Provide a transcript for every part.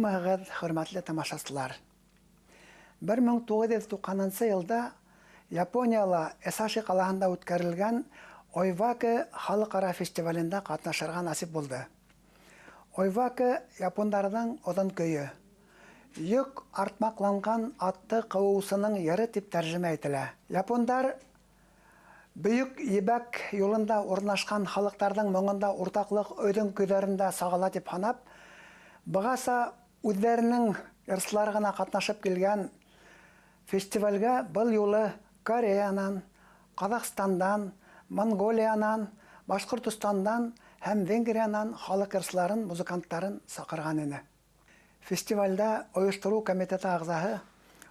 Һаумыһығыҙ, хөрмәтле тамашасылар. 1990 йылда Японияла Эсаши ҡалаһында үткәрелгән Ойваке халыҡ-ара фестивалендә ҡатнашырға насип булды. Ойваке япондарҙың оҙон көйө. Йөк артмаҡланған атты ҡыуыусының йыры тип тәржемә ителә. Япондар Бөйөк Ебәк юлында урынлашҡан халыҡтарҙың моңонда уртаҡлыҡ өйҙөң көйҙәрендә сағыла тип һанап, бығаса үҙҙәренең йырсылары ғына ҡатнашып килгән фестивалгә был юлы Кореянан, Ҡаҙағстандан, Монголиянан, Башҡортостандан һәм Венгриянан халыҡ йырсыларын, музыканттарын саҡырған ине. Фестивалдә ойоштороу комитеты ағзаһы,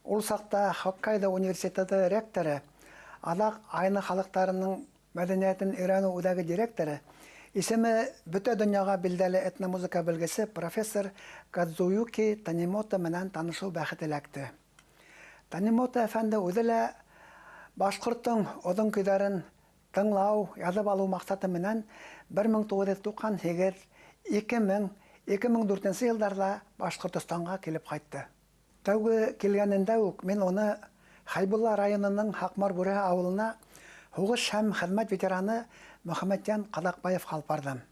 ул саҡта Хоккайдо университеты ректоры, аҙаҡ Айны халыҡтарының мәҙәниәтен өйрәнеү үҙәге директоры, исеме бөтә донъяға билдәле этномузыка белгесе профессор Кадзуюки Танимото менән танышыу бәхете эләкте. Танимото әфәнде үҙе лә башҡорттоң оҙон көйҙәрен тыңлау, яҙып алыу маҡсаты менән 1998, 2000, 2004 йылдарҙа Башҡортостанға килеп ҡайтты. Тәүге килгәнендә үк мин уны Хәйбулла районының Һаҡмар Бүреһе ауылына һуғыш һәм хеҙмәт ветераны Мөхәммәтйән Ҡаҙаҡбаевҡа алып барҙым.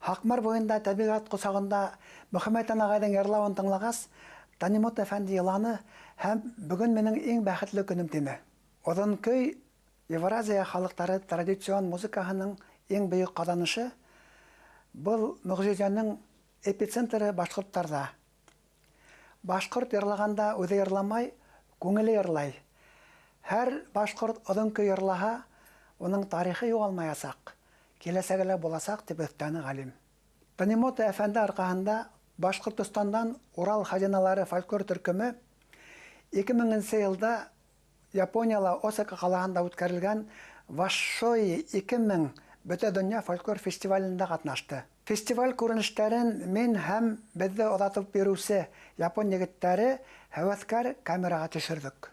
Һаҡмар буйында тәбиғәт ҡосағында Мөхәммәтйән ағайҙың йырлауын тыңлағас, Танимото әфәнде иланы һәм бөгөн минең иң бәхетле көнөм тине. Оҙон көй Евразия халыҡтары традицион музыкаһының иң бөйөк ҡаҙанышы, был мөғжизәнең эпицентры башҡорттарҙа. Башҡорт йырлағанда үҙе йырламай, күңеле йырлай. Һәр башҡорт оҙон көй йырлаһа, уның тарихы юғалмаясаҡ, киләсәге лә буласаҡ, тип өҫтәне ғалим. Танимото әфәнде арҡаһында Башҡортостандан Урал хазиналары фольклор төркөмө 2000 йылда Японияла Осака ҡалаһында үткәрелгән Вашшой 2000 бөтә донъя фольклор фестивалендә ҡатнашты. Фестиваль күренештәрен мин һәм беҙҙе оҙатып биреүсе япон егеттәре һәүәҫкәр камераға төшөрҙөк.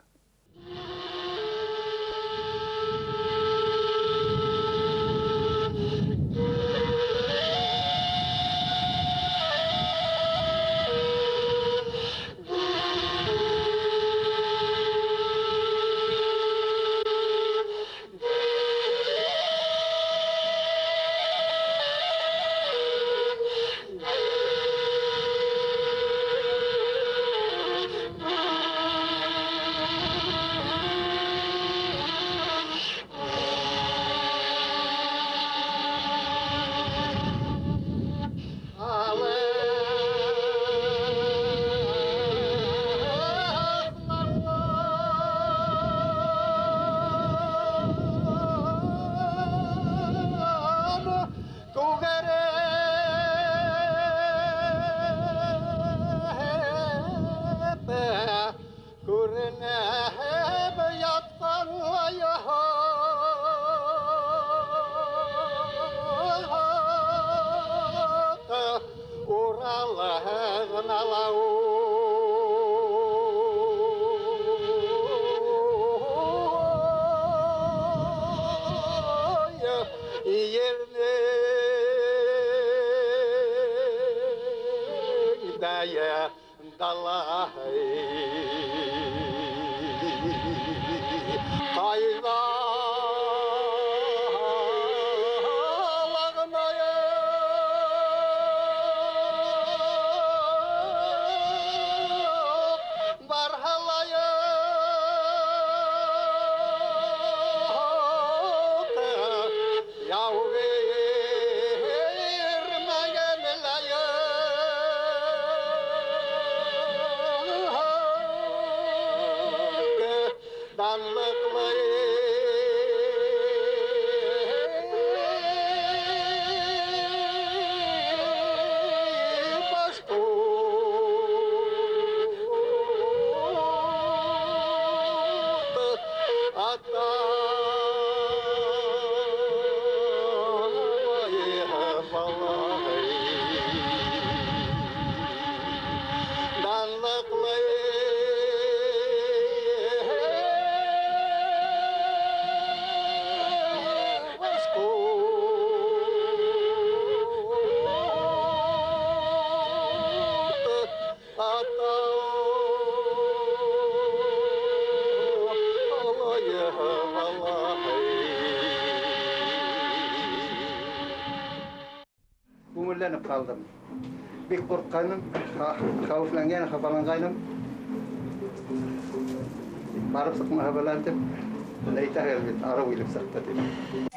Күңелләнеп ҡалдым. Бик ҡурҡҡайным, хәүефләнгән, хафаланғайным. Барып сыҡмаһа белән тип, әйтәһегеҙ бит, арыу килеп сыҡты тип.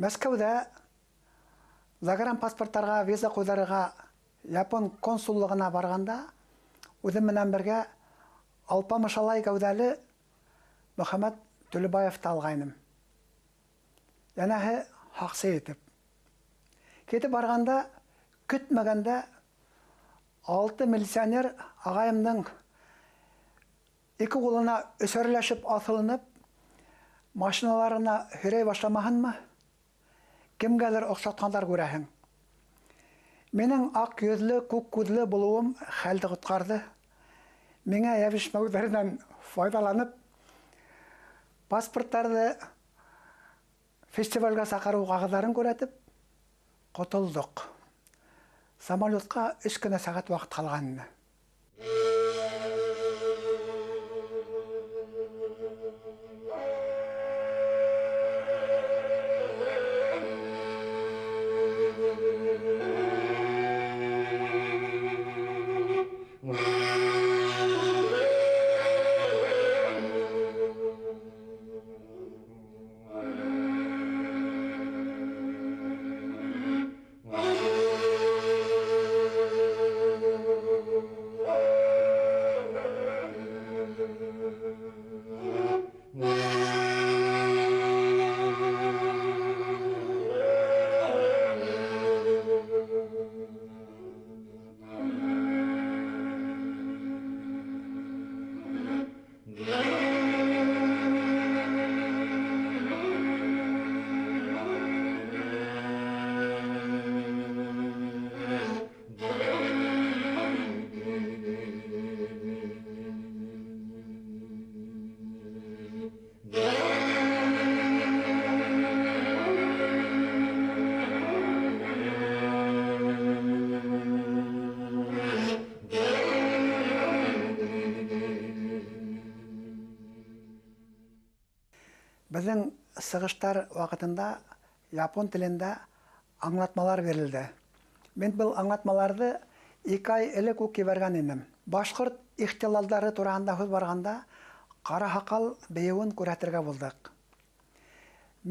Мәскәүҙә загранпаспорттарға виза ҡуйҙырырға япон консуллығына барғанда үҙем менән бергә алпамышалай кәүҙәле Мөхәммәт Төлөбаевты алғайным. Йәнәһе һаҡсы итеп. Китеп барғанда, көтмәгәндә 6 милиционер ағайымдың ике ҡулына өсәрләшеп аҫылынып, машиналарына һөрәй башламаһынмы? Кемгәлер оҡшатҡандар күрәһең. Минең аҡ йөҙлө, күк күҙле булыуым хәлде ҡотҡарҙы. Миңә йәбешмәүҙәренән файҙаланып, паспорттарҙы фестивалгә саҡырыу ҡағыҙҙарын күрһәтеп, ҡотолдоҡ. Самолетҡа 3 кенә сәғәт ваҡыт ҡалған ине. Беҙҙең сығыштар ваҡытында япон телендә аңлатмалар бирелде. Мин был аңлатмаларҙы 2 ай элек үк ебәргән инем. Башҡорт ихтилалдары тураһында һүҙ барғанда ҡара һаҡал бейеүен күрһәтергә булдыҡ.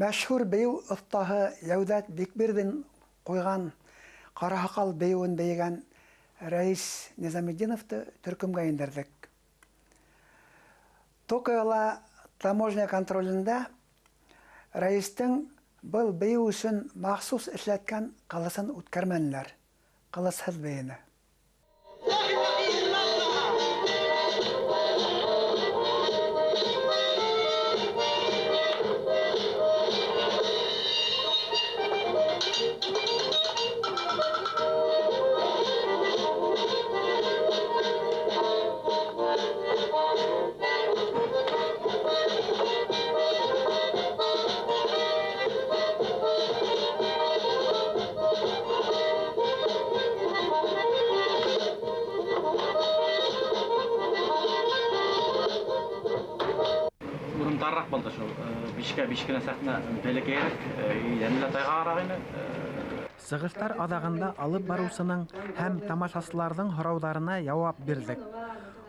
Мәшһүр бейеү оҫтаһы Йәүҙәт Бикбирҙин ҡуйған ҡара һаҡал бейеүен бейегән Рәис Низаметдиновты төркөмгә индерҙек. Токиола таможня контролендә Рәистең был бейеү өсөн махсус эшләткән ҡылысын үткәрмәнеләр. Ҡылысһыҙ бейене. Урындарыраҡ булды шул. Бишкә кенә сәхнә бәләкәйерәк, иҙәне лә тайғағыраҡ ине. Сығыштар аҙағында алып барыусының һәм тамашасыларҙың һорауҙарына яуап бирҙек.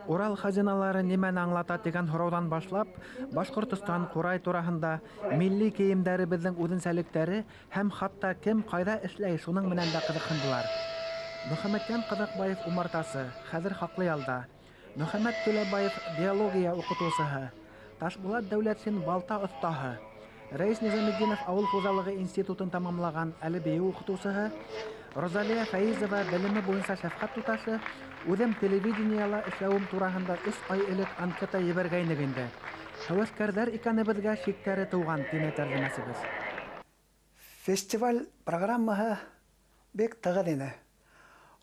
Урал хазиналары нимәне аңлата тигән һорауҙан башлап, Башҡортостан ҡурай тураһында, милли кейемдәребеҙҙең үҙенсәлектәре һәм хатта кем ҡайҙа эшләй шуның менән дә ҡыҙыҡһындылар. Мөхәммәтйән Ҡаҙаҡбаев умартасы, хәҙер хаҡлы ялда. Мөхәммәт Түләбаев биология уҡытыусыһы, Ташбулат Дәүләтшин балта оҫтаһы, Рәис Низаметдинов ауыл хужалығы институтын тамамлаған әле бейеү уҡытыусыһы, Розалия Фәизова белеме буйынса шәфҡәт туташы, үҙем телевидениела эшләүем тураһында 3 ай элек анкета ебәргәйнек инде. Һәүәҫкәрҙәр икәнебеҙгә шиктәре тыуған, тине тәржемәсебеҙ. Фестиваль программаһы бик тығыҙ ине.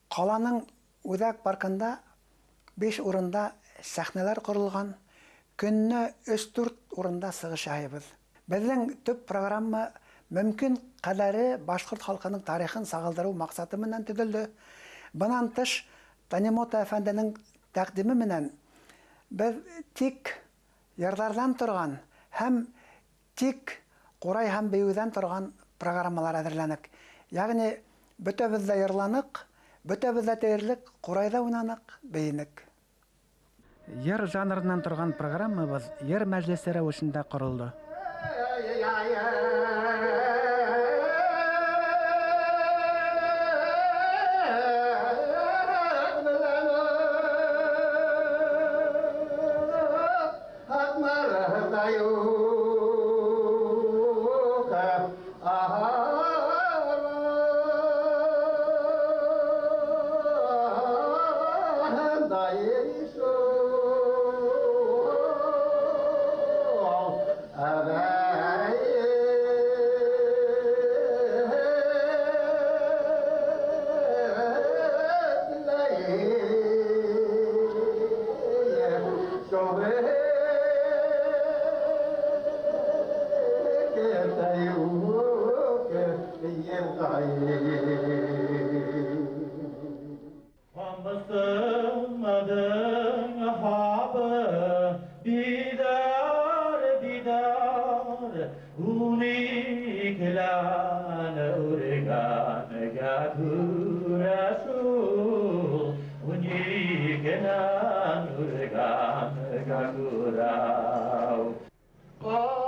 Ҡаланың үҙәк паркында 5 урында сәхнәләр ҡоролған, көнөнә 3-4 урында сығыш яһайбыҙ. Беҙҙең төп программа мөмкин ҡәҙәре башҡорт халҡының тарихын сағылдырыу маҡсаты менән төҙөлдө. Бынан тыш, Танимото әфәнденең тәҡдиме менән беҙ тик йырҙарҙан торған һәм тик ҡурай һәм бейеүҙән торған программалар әҙерләнек. Йәғни бөтәбеҙ ҙә йырланыҡ, бөтәбеҙ ҙә тиерлек ҡурайҙа уйнаныҡ, бейенек. Йыр жанрынан торған программабыҙ йыр мәжлесе рәүешендә ҡоролдо. Oh,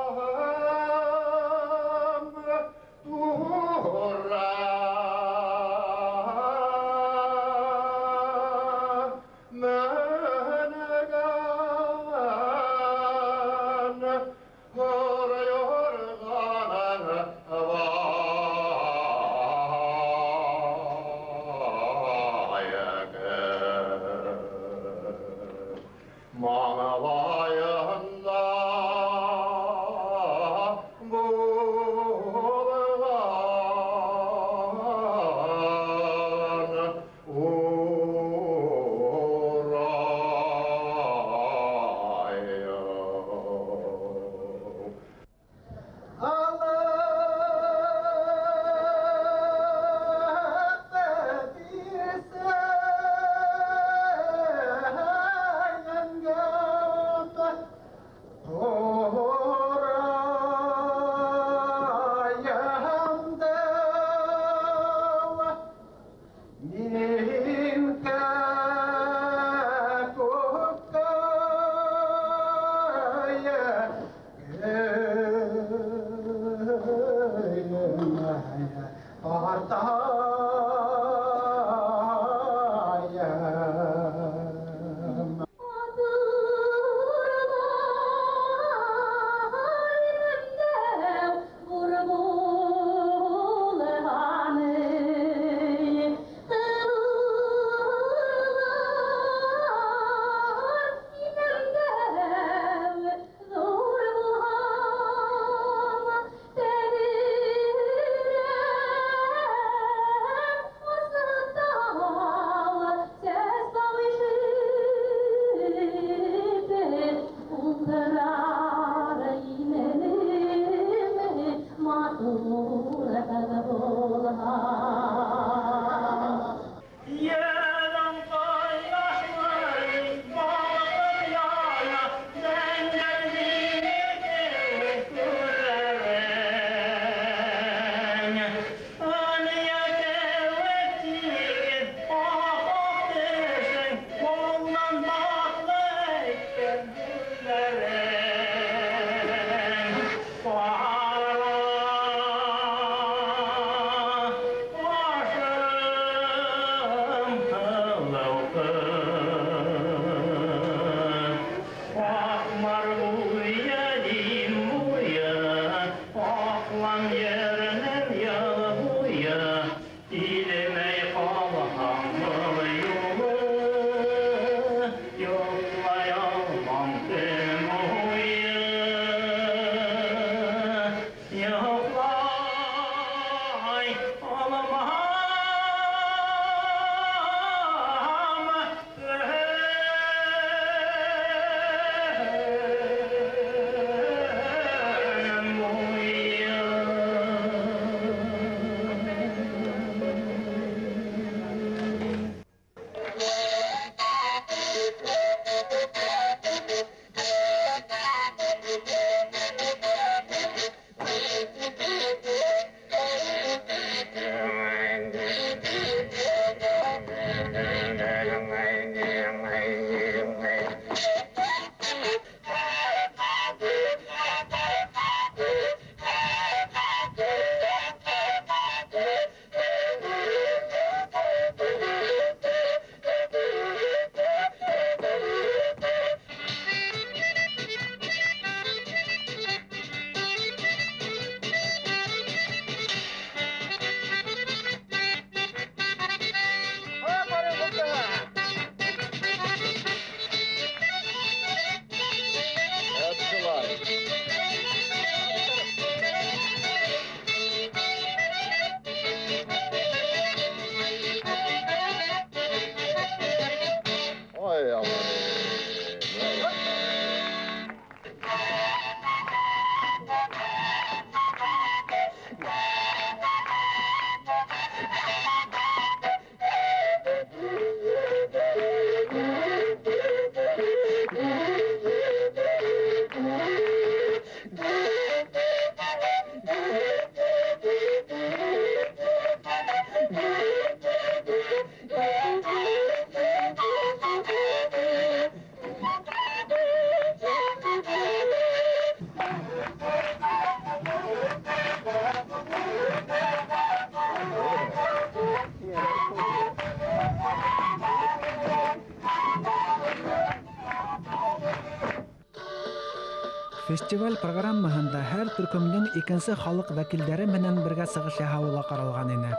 Фестиваль программаһында һәр төркөмдөң икенсе халыҡ вәкилдәре менән бергә сығыш яһауы ла ҡаралған ине.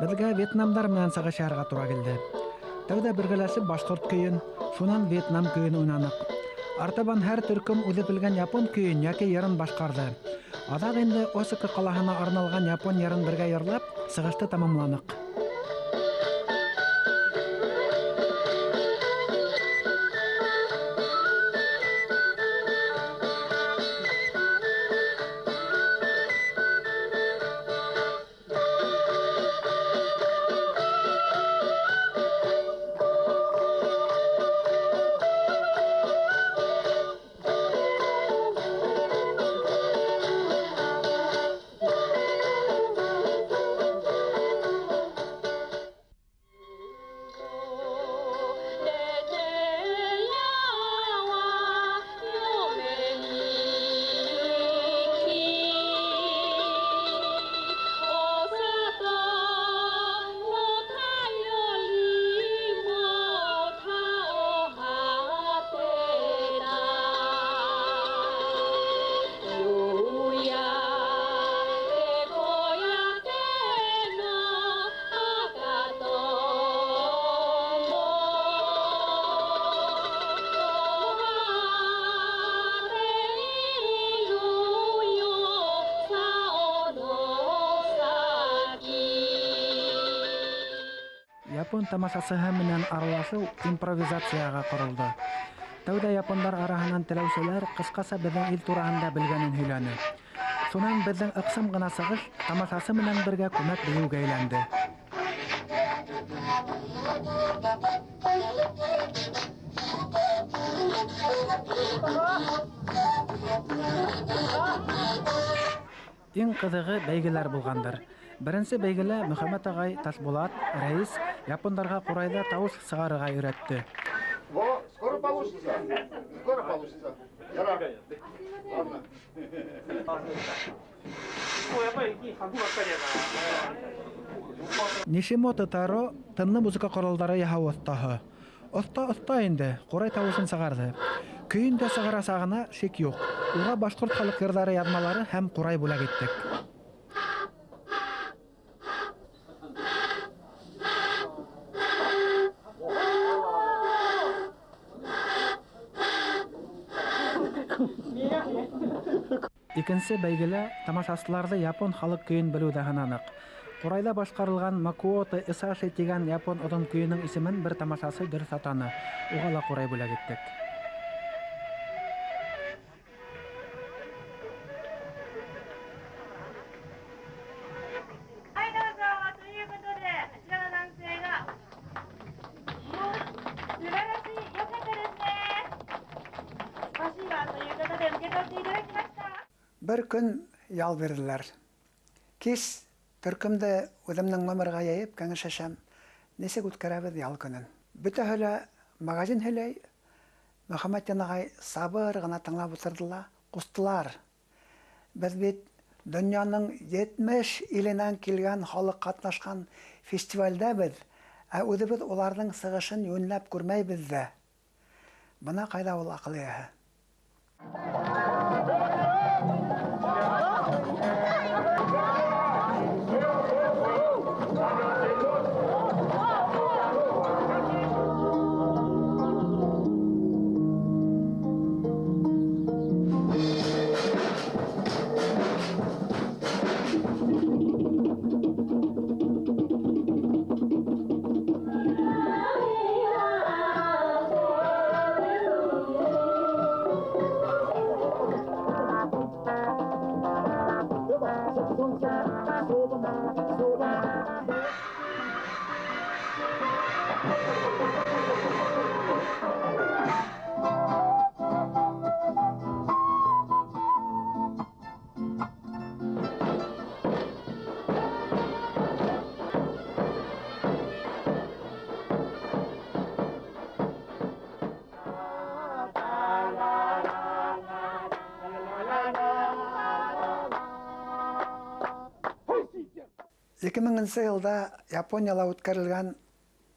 Беҙгә вьетнамдар менән сығыш яһарға тура килде. Тәүҙә бергәләшеп башҡорт көйөн, шунан вьетнам көйөн уйнаныҡ. Артабан һәр төркөм үҙе белгән япон көйөн йәки йырын башҡарҙы. Аҙаҡ инде Осака ҡалаһына арналған япон йырын бергә йырлап, сығышты тамамланыҡ. Япон тамашасыһы менән аралашыу импровизацияға ҡоролдо. Тәүҙә япондар араһынан теләүселәр ҡыҫҡаса беҙҙең ил тураһында белгәнен һөйләне. Шунан беҙҙең ыҡсам ғына сығыш тамашасы менән бергә күмәк бейеүгә әйләнде. Иң ҡыҙығы бәйгеләр булғандыр. Беренсе бәйгелә Мөхәммәт ағай Ташбулат рәис япондарға ҡурайҙа тауыш сығарырға өйрәтте. Во, скоро получится. Скоро получится. Ладно. Нишимото Таро тынлы музыка ҡоралдары яһау оҫтаһы. Оҫта инде, ҡурай тауышын сығарҙы. Көйөн дә сығарасағына шик юҡ. Уға башҡорт халыҡ йырҙары яҙмалары һәм ҡурай бүләк иттек. Икенсе бәйгелә тамашасыларҙы япон халыҡ көйөн белеүҙә һынаныҡ. Ҡурайҙа башҡарылған Макуото Исаши тигән япон оҙон көйөнөң исемен бер тамашасы дөрөҫ атаны. Уға ла ҡурай бүләк иттек. Бер көн ял бирҙеләр. Кис төркөмдө үҙемдең номерға йыйып кәңәшләшәм. Нисек үткәрәбеҙ ял көнөн? Бөтәһе лә магазин һөйләй. Мөхәммәтйән ағай сабыр ғына тыңлап ултырҙы ла, ҡустылар. Беҙ бит донъяның 70 иленән килгән халыҡ ҡатнашҡан фестивалдәбеҙ, ә үҙебеҙ уларҙың сығышын йүнләп күрмәйбеҙ ҙә. Бына ҡайҙа ул аҡыл эйәһе. 2000 йылда Японияла үткәрелгән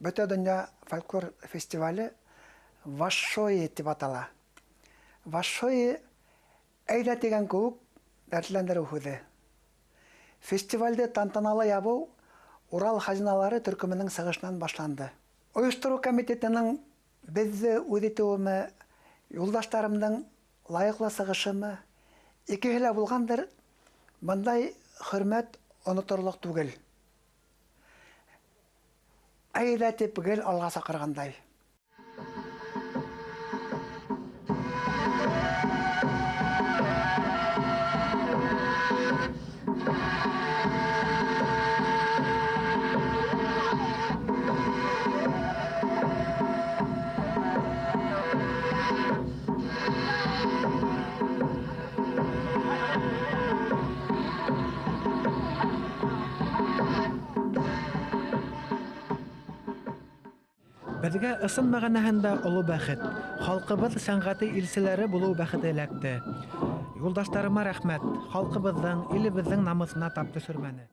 Бөтә донъя фольклор фестивале Вашшои тип атала. Вашшои Әйҙә тигән кеүек дәртләндереү һүҙе. Фестивалде тантаналы ябыу Урал хазиналары төркөмөнөң сығышынан башланды. Ойоштороу комитетының беҙҙе үҙ итеүеме, юлдаштарымдың лайыҡлы сығышымы, икеһе лә булғандыр, бындай хөрмәт оноторлоҡ түгел. Әйҙә тип гел алға саҡырғандай. Беҙгә ысын мәғәнәһендә оло бәхет, халҡыбыҙ сәнғәте илселәре булыу бәхете эләкте. Юлдаштарыма рәхмәт, халҡыбыҙҙың, илебеҙҙең намыҫына тап төшөрмәне.